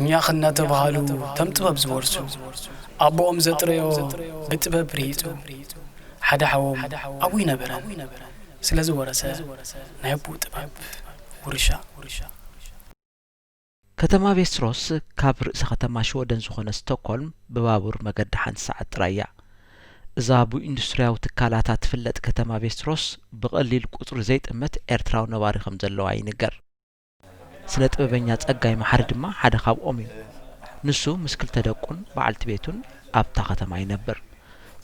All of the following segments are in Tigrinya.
ኛኽ እናተባህሉ ከም ጥበብ ዝወርሱ፣ ኣቦኦም ዘጥረዮ ብጥበብ ርሂጹ፣ ሓደ ሓዎም ኣብኡ ይነበረን። ስለ ዝወረሰ ናይ ኣቦኡ ጥበብ ውርሻ። ከተማ ቬስትሮስ ካብ ርእሰ ከተማ ሽወደን ዝኾነ ስቶክሆልም ብባቡር መገዲ ሓንቲ ሰዓት ጥራይ እያ። እዛ ብኢንዱስትርያዊ ትካላታ ትፍለጥ ከተማ ቬስትሮስ ብቐሊል ቁጽሪ ዘይጥምት ኤርትራዊ ነባሪ ከም ዘለዋ ይንገር። ስነ ጥበበኛ ጸጋይ መሓሪ ድማ ሓደ ካብኦም እዩ። ንሱ ምስ ክልተ ደቁን በዓልቲ ቤቱን ኣብታ ከተማ ይነብር።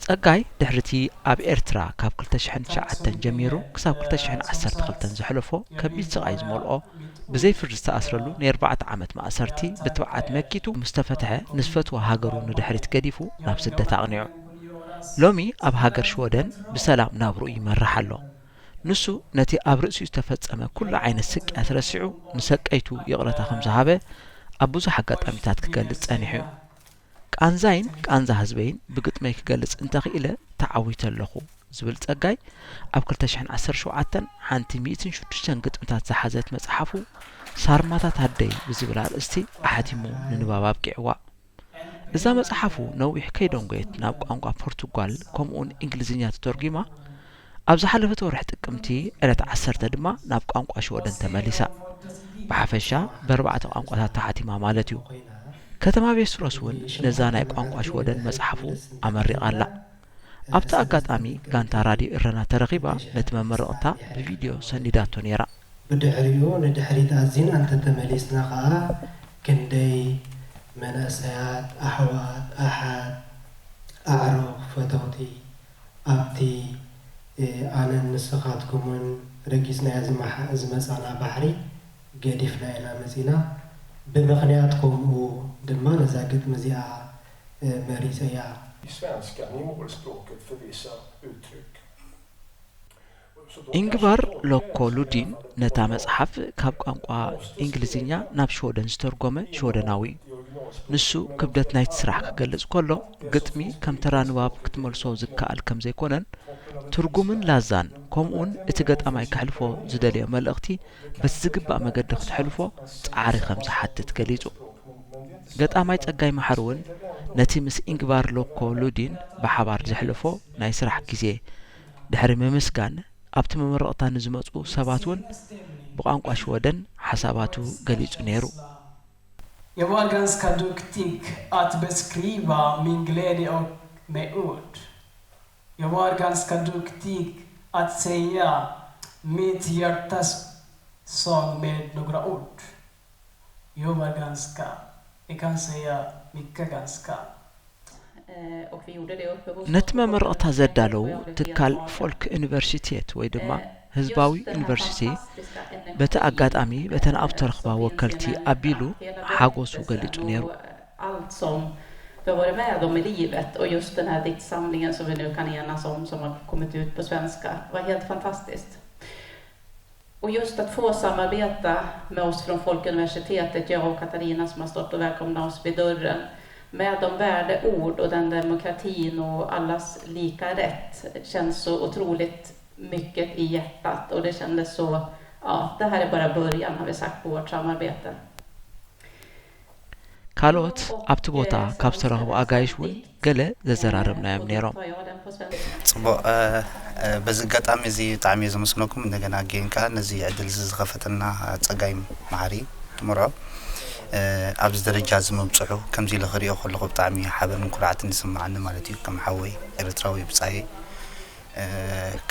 ጸጋይ ድሕሪ እቲ ኣብ ኤርትራ ካብ ክልተ ሽሕን ትሽዓተን ጀሚሩ ክሳብ ክልተ ሽሕን ዓሰርተ ክልተን ዘሕለፎ ከቢድ ስቓይ ዝመልኦ ብዘይ ፍርዲ ዝተኣስረሉ ናይ ኣርባዕተ ዓመት ማእሰርቲ ብትብዓት መኪቱ ምስ ተፈትሐ ንዝፈትዋ ሃገሩ ንድሕሪት ገዲፉ ናብ ስደት ኣቕኒዑ። ሎሚ ኣብ ሃገር ሽወደን ብሰላም ናብርኡ ይመርሕ ኣሎ። ንሱ ነቲ ኣብ ርእሲኡ ዝተፈጸመ ኩሉ ዓይነት ስቅያት ረሲዑ ንሰቀይቱ ይቕረታ ከም ዝሃበ ኣብ ብዙሕ ኣጋጣሚታት ክገልጽ ጸኒሑ እዩ። ቃንዛይን ቃንዛ ህዝበይን ብግጥመይ ክገልጽ እንተኽኢለ ተዓዊተ ኣለኹ ዝብል ጸጋይ ኣብ ክልተ ሽሕን ዓሰርተ ሸውዓተን ሓንቲ ሚእትን ሽዱሽተን ግጥምታት ዝሓዘት መጽሓፉ ሳርማታት ኣደይ ብዝብል ኣርእስቲ ኣሕቲሙ ንንባብ ኣብቂዕዋ። እዛ መጽሓፉ ነዊሕ ከይደንጎየት ናብ ቋንቋ ፖርቱጓል ከምኡውን እንግሊዝኛ ተተርጒማ ኣብ ዝሓለፈት ወርሒ ጥቅምቲ ዕለት ዓሰርተ ድማ ናብ ቋንቋ ሽወደን ተመሊሳ። ብሓፈሻ ብኣርባዕተ ቋንቋታት ተሓቲማ ማለት እዩ። ከተማ ቬስትሮስ እውን ነዛ ናይ ቋንቋ ሽወደን መጽሓፉ ኣመሪቓ ኣላ። ኣብቲ ኣጋጣሚ ጋንታ ራድዮ እረና ተረኺባ ነቲ መመረቕታ ብቪድዮ ሰኒዳቶ ነይራ። ብድሕሪኡ ንድሕሪት ኣዚና እንተተመሊስና ከኣ ክንደይ መናእሰያት ኣሕዋት ኣሓት ኣዕሩኽ ፈተውቲ ኣብቲ ኣነን ንስኻትኩምን ረጊጽናዮ ዝመሓ ዝመጻና ባሕሪ ገዲፍና ኢና መጺና። ብምኽንያት ከምኡ ድማ ነዛ ግጥሚ እዚኣ መሪጸያ። I svenskan är modersspråket för vissa uttryck. ኢንግባር ሎኮ ሉዲን ነታ መጽሓፍ ካብ ቋንቋ እንግሊዝኛ ናብ ሽወደን ዝተርጎመ ሽወደናዊ እዩ። ንሱ ክብደት ናይቲ ስራሕ ክገልጽ ከሎ፣ ግጥሚ ከም ተራ ንባብ ክትመልሶ ዝከኣል ከም ዘይኮነን፣ ትርጉምን ላዛን፣ ከምኡውን እቲ ገጣማይ ከሕልፎ ዝደለዮ መልእኽቲ በቲ ዝግባእ መገዲ ክተሕልፎ ጻዕሪ ከም ዝሓትት ገሊጹ። ገጣማይ ጸጋይ መሓሪ እውን ነቲ ምስ ኢንግባር ሎኮ ሉዲን ብሓባር ዘሕለፎ ናይ ስራሕ ግዜ ድሕሪ ምምስጋን፣ ኣብቲ መመረቕታ ንዝመጹ ሰባት እውን ብቋንቋ ሽወደን ሓሳባቱ ገሊጹ ነይሩ። Jag var ganska duktig att beskriva min glädje och med ord. Jag var ganska duktig att säga mitt hjärtas sång med några ord. Jag var ganska, jag kan säga mycket ganska. ነቲ መመረቕታ ዘዳለዉ ትካል ፎልክ ዩኒቨርሲቴት ወይ ድማ ህዝባዊ ዩኒቨርሲቲ በቲ ኣጋጣሚ በተን ኣብቲ ተረኽባ ወከልቲ ኣቢሉ ሓጎሱ ገሊጹ ነይሩ። Allt som vi har varit med om i livet och just den här diktsamlingen som vi nu kan enas om som har kommit ut på svenska var helt fantastiskt. Och just att få samarbeta med oss från Folkuniversitetet, jag och Katarina som har stått och välkomnat oss vid dörren, med de värdeord och den demokratin och allas lika rätt känns så otroligt mycket i hjärtat och det kändes så, ja, det här är bara början har vi sagt på vårt samarbete. ካልኦት ኣብቲ ቦታ ካብ ዝተረኽቡ ኣጋይሽ እውን ገለ ዘዘራረብናዮም ነይሮም። ጽቡቕ። በዚ ኣጋጣሚ እዚ ብጣዕሚ እየ ዘመስግነኩም። እንደገና ጌን ከኣ ነዚ ዕድል እዚ ዝኸፈተልና ጸጋይ መሓሪ ትምርዖ ኣብዚ ደረጃ እዚ ምብጽሑ ከምዚ ኢለ ክሪኦ ከለኹ ብጣዕሚ ሓበንን ኩርዓትን ይስምዓኒ ማለት እዩ። ከም ሓወይ ኤርትራዊ ብጻየይ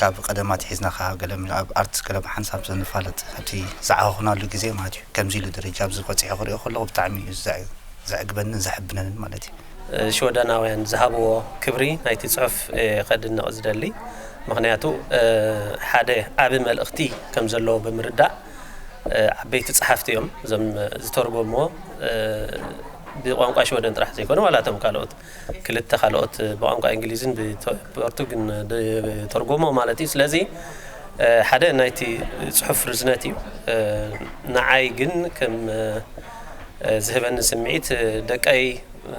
ካብ ቀደም ኣትሒዝና ከኣ ገለ ኣብ ኣርት ገለ ብሓንሳብ ንፋለጥ ኣብቲ ዝዓበኹናሉ ግዜ ማለት እዩ። ከምዚ ኢሉ ደረጃ ኣብዚ በጺሑ ክሪኦ ከለኹ ብጣዕሚ እዩ ዘዕግበንን ዘሕብነንን ማለት እዩ። ሽወደናውያን ዝሃብዎ ክብሪ ናይቲ ጽሑፍ እየ ከድንቕ ዝደሊ። ምኽንያቱ ሓደ ዓቢ መልእኽቲ ከም ዘለዎ ብምርዳእ ዓበይቲ ጸሓፍቲ እዮም እዞም ዝተርጎምዎ ብቋንቋ ሽወደን ጥራሕ ዘይኮነ ዋላ እቶም ካልኦት ክልተ ካልኦት ብቋንቋ እንግሊዝን ብፖርቱግን ዝተርጎሞ ማለት እዩ። ስለዚ ሓደ ናይቲ ጽሑፍ ርዝነት እዩ። ንዓይ ግን ከም ዝህበኒ ስምዒት ደቀይ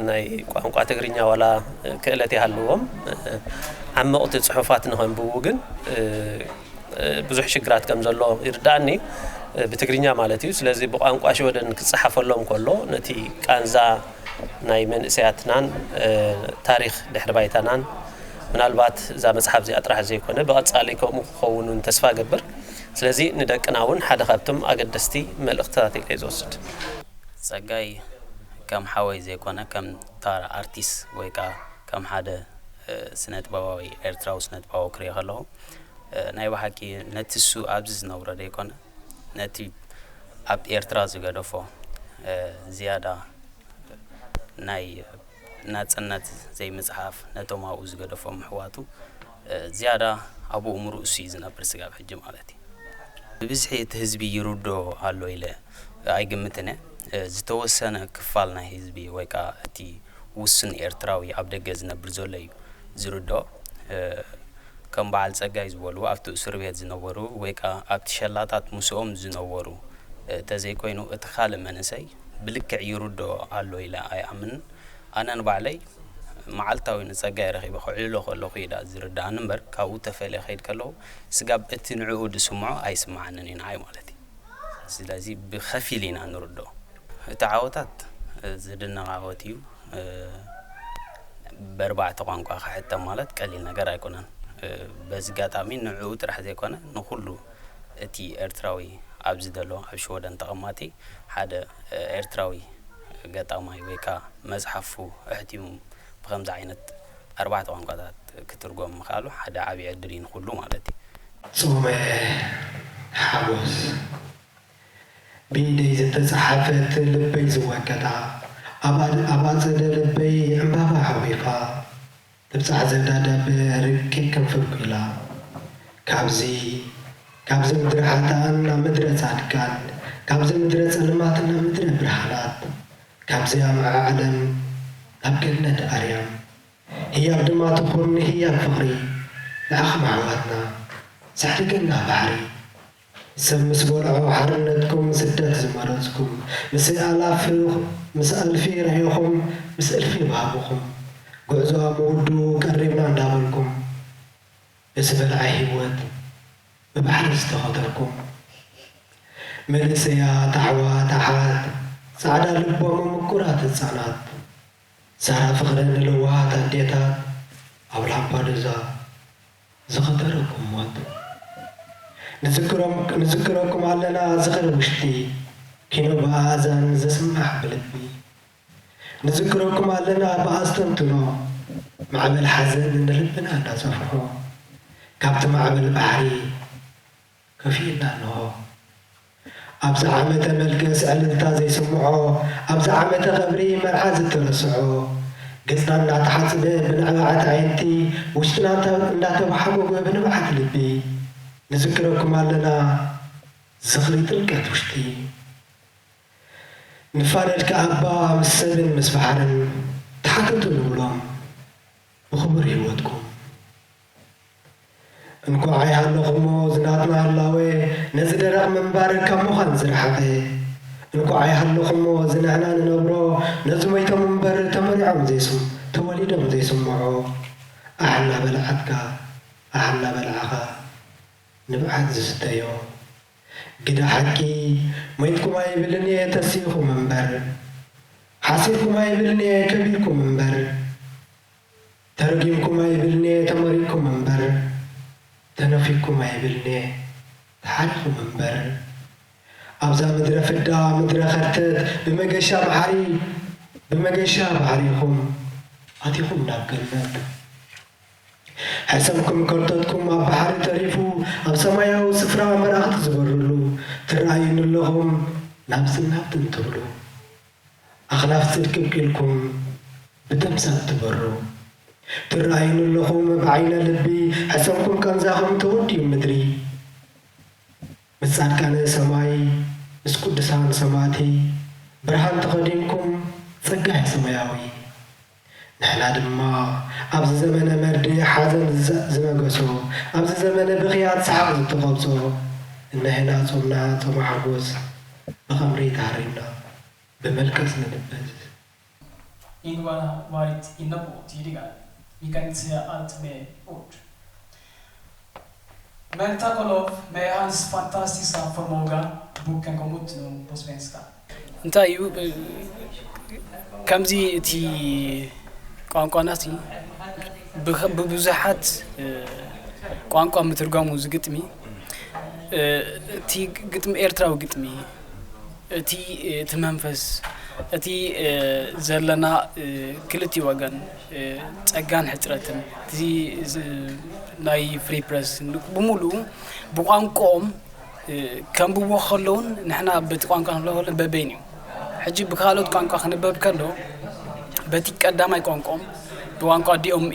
ናይ ቋንቋ ትግርኛ ዋላ ክእለት ይሃልዎም ዓመቕቲ ጽሑፋት ንኸንብቡ ግን ብዙሕ ሽግራት ከም ዘሎ ይርዳእኒ። ብትግርኛ ማለት እዩ። ስለዚ ብቋንቋ ሽወደን ክጸሓፈሎም ከሎ ነቲ ቃንዛ ናይ መንእሰያትናን ታሪኽ ድሕሪ ባይታናን፣ ምናልባት እዛ መጽሓፍ እዚኣ ጥራሕ ዘይኮነ ብቐጻሊ ከምኡ ክኸውን እውን ተስፋ እገብር። ስለዚ ንደቅና እውን ሓደ ካብቶም ኣገደስቲ መልእኽትታት ኢለ እየ ዝወስድ። ጸጋይ ከም ሓወይ ዘይኮነ ከም ታራ ኣርቲስት ወይ ከዓ ከም ሓደ ስነጥበባዊ ኤርትራዊ ስነጥበባዊ ክሪኦ ከለኹ ናይ ብሓቂ ነቲ እሱ ኣብዚ ዝነብሮ ዘይኮነ ነቲ ኣብ ኤርትራ ዝገደፎ ዝያዳ ናይ ናጽነት ዘይምጽሓፍ ነቶም ኣብኡ ዝገደፎም ኣሕዋቱ ዝያዳ ኣብኡ ምርኡሱ እዩ ዝነብር ስጋብ ሕጂ ማለት እዩ። ብብዝሒ እቲ ህዝቢ ይርዶ ኣሎ ኢለ ኣይግምትን እየ። ዝተወሰነ ክፋል ናይ ህዝቢ ወይ ከዓ እቲ ውሱን ኤርትራዊ ኣብ ደገ ዝነብር ዘሎ እዩ ዝርዶ። ከም በዓል ጸጋይ ዝበሉ ኣብቲ እስር ቤት ዝነበሩ ወይ ከዓ ኣብቲ ሸላታት ምስኦም ዝነበሩ ተዘይኮይኑ እቲ ካልእ መንእሰይ ብልክዕ ይርዶ ኣሎ ኢለ ኣይኣምንን። ኣነ ንባዕለይ መዓልታዊ ንጸጋይ ረኺበ ከዕልሎ ከለኹ እዩ ደኣ ዝርድኣኒ እምበር ካብኡ ተፈልየ ከይድ ከለኹ ስጋብ እቲ ንዕኡ ዝስምዖ ኣይስምዓንን እዩ ንዓይ ማለት እዩ። ስለዚ ብኸፊል ኢና ንርድኦ። እቲ ዓወታት ዝድነቕ ዓወት እዩ። ብኣርባዕተ ቋንቋ ክሕተም ማለት ቀሊል ነገር ኣይኮነን። በዚ ኣጋጣሚ ንዕኡ ጥራሕ ዘይኮነ ንኹሉ እቲ ኤርትራዊ ኣብዚ ዘሎ ኣብ ሽወደን ተቐማጢ ሓደ ኤርትራዊ ገጣማይ ወይ ከዓ መጽሓፉ ኣሕቲሙ ብኸምዚ ዓይነት ኣርባዕተ ቋንቋታት ክትርጎም ምኽኣሉ ሓደ ዓብዪ ዕድል እዩ ንኹሉ ማለት እዩ። ጾመ ሓጎስ ብኢደይ ዝተጻሓፈት ልበይ ዝወቀጣ ኣብ ኣጸደ ልበይ ዕምባባ ሓዊፋ ትብጻሕ ዘዳዳብ ርቂቕ ክንፍብ ኢላ ካብዚ ካብዚ ምድሪ ሓጥኣን ናብ ምድረ ጻድቃን ካብዚ ምድረ ጸልማት ናብ ምድረ ብርሃናት ካብዚኣ መዓዓለም ናብ ገነት ኣርያም ህያብ ድማ ትኹን ህያብ ፍቕሪ ንዓኹም ኣሕዋትና ዘሕድገና ባሕሪ ሰብ ምስ በልዖ ሓርነትኩም ስደት ዝመረጽኩም ምስ ኣላፍ ምስ ኣልፊ ርሒኹም ምስ እልፊ ባህግኹም ጉዕዞ ኣብ ምውድኡ ቀሪብና እንዳበልኩም ብዝበልዓ ህይወት ብባሕሪ ዝተኸተልኩም መንእሰያት ኣሕዋት ኣሓት ጻዕዳ ልቦም ምቁራት ህጻናት ሳራ ፍቕረን ለዋሃት ኣዴታት ኣብ ላምፓዱዛ ዝኸተረኩም ሞት ንዝክረኩም ኣለና ዝኽሪ ውሽጢ ኪኖ ብኣእዛን ዝስማዕ ብልቢ ንዝክረኩም ኣለና ብኣስተንትኖ ማዕበል ሓዘን ንልብና እንዳሰፍሖ ካብቲ ማዕበል ባሕሪ ከፊእና እንሆ ኣብዚ ዓመተ መልገስ ዕልልታ ዘይስምዖ ኣብዚ ዓመተ ቐብሪ መርዓ ዝተረስዖ ገጽና እናተሓጽበ ብንዕማዓት ኣዒንቲ ውሽጥና እንዳተባሓጎገ ብንብዓት ልቢ ንዝክረኩም ኣለና ዝኽሪ ጥልቀት ውሽጢ ንፋለድ ከኣባ ምስ ሰብን ምስ ባሕርን ተሓተቱ ንብሎም ብኽቡር ህይወትኩም እንኳዕ ኣይሃለኹሞ ዝናትና ህላወ ነዚ ደረቕ ምንባር ካብ ምዃን ዝረሓቐ እንኳዕ ኣይሃለኹሞ ዝንሕና ንነብሮ ነዚ ሞይቶም እምበር ተመሪዖም ዘይስም ተወሊዶም ዘይስምዖ ኣሕ እናበልዓትካ ኣሕ እናበልዓኻ ንብዓት ዝስተዮ ግደ ሓቂ ሞይትኩም ኣይብልን እየ ተሲእኹም እምበር ሓሲርኩም ኣይብልን እየ ከቢርኩም እምበር ተረጊምኩም ኣይብልን እየ ተመሪቕኩም እምበር ተነፊግኩም ኣይብልን እየ ተሓሪኹም እምበር ኣብዛ ምድረ ፍዳ ምድረ ኸርተት ብመገሻ ባሕሪ ብመገሻ ባሕሪኹም ኣቲኹም ናብ ገነት ሕሰምኩም ከርተትኩም ኣብ ባሕሪ ተሪፉ ኣብ ሰማያዊ ስፍራ መላእኽቲ ዝበርሉ ትረኣዩኒ ኣለኹም ናብዝን ናብትን ትብሉ ኣኽናፍ ጽድቂ ኣብቂልኩም ብደም ሰብ ትበሩ ትረኣዩኒ ኣለኹም ብዓይነ ልቢ ሕሰምኩም ቃንዛኹም ተወዲኡ ምድሪ ምስ ጻድቃነ ሰማይ ምስ ቅዱሳን ሰማእቲ ብርሃን ተኸዲንኩም ጸጋ ሰማያዊ ንሕና ድማ ኣብዚ ዘመነ መርድእ ሓዘን ዝነገሶ ኣብዚ ዘመነ ብኽያት ሰሓቕ ዝተቐብጾ እነሀና ጾምና ጾመ ሓጎስ ብኸምሪ ተሃሪምና ብመልቀስ ንልበስ። Ingvar varit inne på tidigare. Vi kan inte säga allt med ord. Men tack och lov, med hans fantastiska förmåga, Boken kom ut nu på svenska. እንታይ እዩ እ፣ ከምዚ እቲ ቋንቋናሲ ብኸ- ብብዙሓት እ፣ ቋንቋ ምትርጓሙ ዝግጥሚ እ፣ እቲ ግጥሚ ኤርትራዊ ግጥሚ እቲ እቲ መንፈስ እቲ ዘለና ክልቲ ወገን ጸጋን ሕጽረትን እቲ ናይ ፍሪ ፕረስ ብምሉኡ ብቋንቋኦም ከንብቦ ከለውን ንሕና በቲ ቋንቋ ክንብሎ ከሎ በበይን እዩ። ሕጂ ብካልኦት ቋንቋ ክንበብ ከሎ በቲ ቀዳማይ ቋንቋኦም ብቋንቋ ኣዲኦም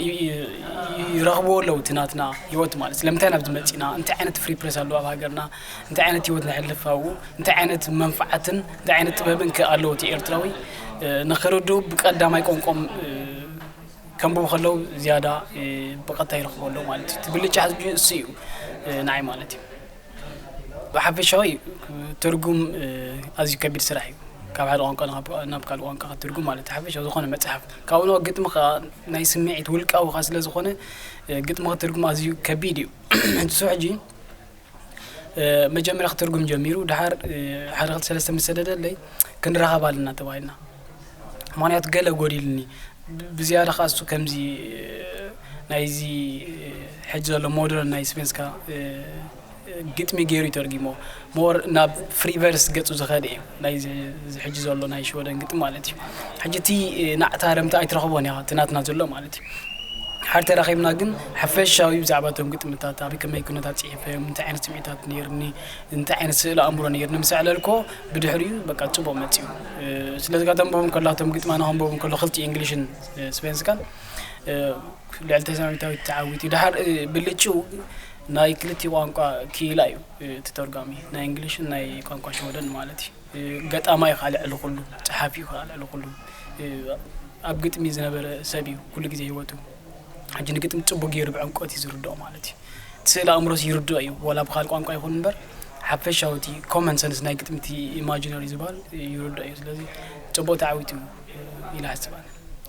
ይረኽብዎ ኣለዉ እቲ ናትና ህይወት ማለት ስለምንታይ ናብዚ መጺና እንታይ ዓይነት ፍሪ ፕረስ ኣለዎ ኣብ ሃገርና እንታይ ዓይነት ህይወት ነሕልፍ ኣብኡ እንታይ ዓይነት መንፍዓትን እንታይ ዓይነት ጥበብን ከ ኣለዎ እቲ ኤርትራዊ ንኽርድኡ ብቀዳማይ ቋንቋኦም ከንብቡ ከለዉ ዝያዳ ብቐጥታ ይረኽቡ ኣለዉ ማለት እዩ። እቲ ብልጫ ህዝቢ እሱ እዩ ንዓይ ማለት እዩ። ብሓፈሻዊ ትርጉም ኣዝዩ ከቢድ ስራሕ እዩ። ካብ ሓደ ቋንቋ ናብ ካልእ ቋንቋ ክትትርጉም ማለት እዩ። ሓፈሻዊ ዝኾነ መጽሓፍ ካብኡ ግጥሚ ከዓ ናይ ስምዒት ውልቃዊ ከዓ ስለ ዝኾነ ግጥሚ ክትርጉም ኣዝዩ ከቢድ እዩ። ንሱ ሕጂ መጀመርያ ክትርጉም ጀሚሩ ድሓር ሓደ ክልተ ሰለስተ ምስ ሰደደለይ ክንራኸብ ኣለና ተባሂልና። ምክንያቱ ገለ ጎዲልኒ ብዝያዳ ከዓ እሱ ከምዚ ናይዚ ሕጂ ዘሎ ሞደርን ናይ ስፔንስካ ግጥሚ ገይሩ ይተርጊሞ ሞር ናብ ፍሪቨርስ ገጹ ዝኸደ እዩ ናይ ሕጂ ዘሎ ናይ ሽወደን ግጥሚ ማለት እዩ። ሕጂ እቲ ናዕታ ረምታ ኣይትረኽቦን ኢኻ እቲ ናትና ዘሎ ማለት እዩ። ሓር ተራኺብና ግን ሓፈሻዊ ብዛዕባ እቶም ግጥምታት ኣበይ ከመይ ኩነታት ጽሒፈዮም እንታይ ዓይነት ስምዒታት ነይርኒ እንታይ ዓይነት ስእሊ ኣእምሮ ነይርኒ ምስ ኣዕለልኮ ብድሕሪኡ በቃ ጽቡቕ መጺኡ። ስለዚ ተንብቦም ከላ እቶም ግጥማና ከንብቦም ከሎ ክልቲኡ እንግሊሽን ስፔንስካን ልዕሊ ተሰማሚታዊት ተዓዊቱ ድሓር ብልጭው ናይ ክልቲኡ ቋንቋ ክኢላ እዩ እቲ ተርጓሚ ናይ እንግሊሽን ናይ ቋንቋ ሽወደን ማለት እዩ። ገጣማይ እዩ ከዓ ልዕሊ ኩሉ፣ ፀሓፊ እዩ ከዓ ልዕሊ ኩሉ። ኣብ ግጥሚ ዝነበረ ሰብ እዩ ኩሉ ግዜ ህይወቱ። ሕጂ ንግጥሚ ፅቡቅ ገይሩ ብዕምቆት እዩ ዝርድኦ ማለት እዩ። እቲ ስእሊ ኣእምሮስ ይርድኦ እዩ፣ ዋላ ብካል ቋንቋ ይኹን እምበር ሓፈሻዊ እቲ ኮመን ሰንስ ናይ ግጥሚ እቲ ኢማጂነሪ ዝበሃል ይርድኦ እዩ። ስለዚ ፅቡቅ ተዓዊቱ ኢለ ሓስብ ኣነ።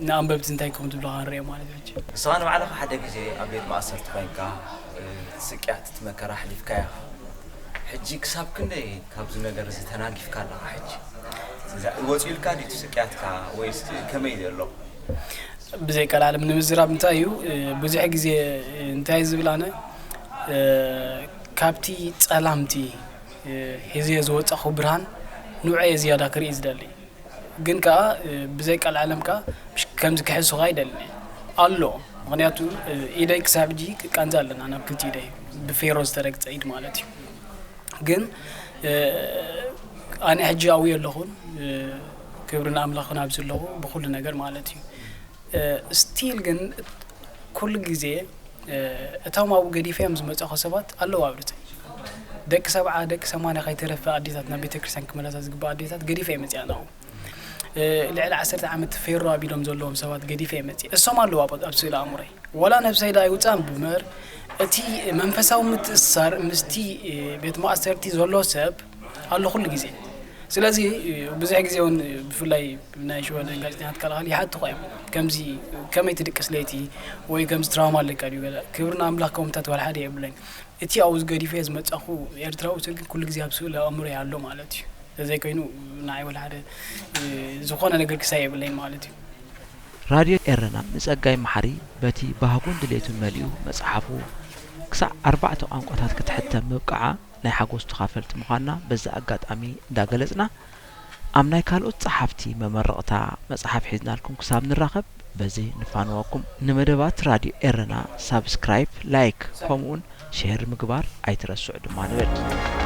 ንኣንበብቲ እንታይ ከም ዝብሉ ክንሪኦ ማለት እዩ። ሕጂ ንስኻ ንባዕልኻ ሓደ ግዜ ኣብ ቤት ማእሰርቲ ኮይንካ እቲ ስቅያት እቲ መከራ ኣሕሊፍካ ኢኻ። ሕጂ ክሳብ ክንደይ ካብዚ ነገር እዚ ተናጊፍካ ኣለኻ? ሕጂ ወፂኡልካ ድዩ እቲ ስቅያትካ ወይስ ከመይ ዘሎ? ብዘይ ቀላለም ንምዝራብ እንታይ እዩ ብዙሕ ግዜ እንታይ ዝብል ኣነ ካብቲ ፀላምቲ ሒዘዮ ዝወፃኹ ብርሃን ንዑ እየ ዝያዳ ክርኢ ዝደሊ። ግን ከዓ ብዘይ ቀልዓለም ከዓ ከምዚ ክሕሱ ከዓ ይደልን እየ ኣሎ። ምክንያቱ ኢደይ ክሳብ ሕጂ ቃንዛ ኣለና ናብ ክልቲ ኢደይ ብፌሮ ዝተረግፀ ኢድ ማለት እዩ። ግን ኣነ ሕጂ ኣብኡ ኣለኹን ክብሪ ንኣምላኽን ኣብዚ ኣለኹ ብኩሉ ነገር ማለት እዩ። ስቲል ግን ኩሉ ግዜ እቶም ኣብኡ ገዲፈዮም ዝመፀኹ ሰባት ኣለዉ ኣብ ርእሰይ። ደቂ ሰብዓ ደቂ ሰማንያ ከይተረፈ ኣዴታት ናብ ቤተ ክርስቲያን ክመለሳ ዝግባእ ኣዴታት ገዲፈ እየ መፅኣ ናብኡ። ልዕሊ ዓሰርተ ዓመት ፌሮ ኣቢሎም ዘለዎም ሰባት ገዲፈ እየ መፅእ። እሶም ኣለዉ ኣብ ኣብ ስእሊ ኣእምሮይ። ዋላ ነብሰይ ደኣ ኣይውፃእን ብምበር እቲ መንፈሳዊ ምትእስሳር ምስቲ ቤት ማእሰርቲ ዘሎ ሰብ ኣሎ ኩሉ ግዜ። ስለዚ ብዙሕ ግዜ እውን ብፍላይ ናይ ሽወደን ጋዜጠኛታት ከለኻል ይሓትኹ እዮም ከምዚ ከመይ ትድቅስ ለይቲ ወይ ከምዚ ትራውማ ኣለካ ድዩ ገለ ክብሪ ንኣምላኽ ከምታት ዋላ ሓደ የብለይን እቲ ኣብኡ ዝገዲፈ ዝመጻኹ ኤርትራዊ ስል ግን ኩሉ ግዜ ኣብ ስእሊ ኣእምሮ ኣሎ ማለት እዩ ተዘይኮይኑ ንዓይ ዋላ ሓደ ዝኾነ ነገር ክሳይ የብለይን ማለት እዩ። ራድዮ ኤረና ንጸጋይ መሓሪ በቲ ባህጉን ድሌቱን መሊኡ መጽሓፉ ክሳዕ ኣርባዕተ ቋንቋታት ክትሕተም ምብቃዓ ናይ ሓጎስ ተኻፈልቲ ምዃንና በዚ ኣጋጣሚ እንዳገለጽና፣ ኣብ ናይ ካልኦት ጸሓፍቲ መመረቕታ መጽሓፍ ሒዝናልኩም ክሳብ ንራኸብ በዚ ንፋነወኩም። ንመደባት ራድዮ ኤረና ሳብስክራይብ፣ ላይክ ከምኡውን ሼር ምግባር ኣይትረስዑ ድማ ንብል።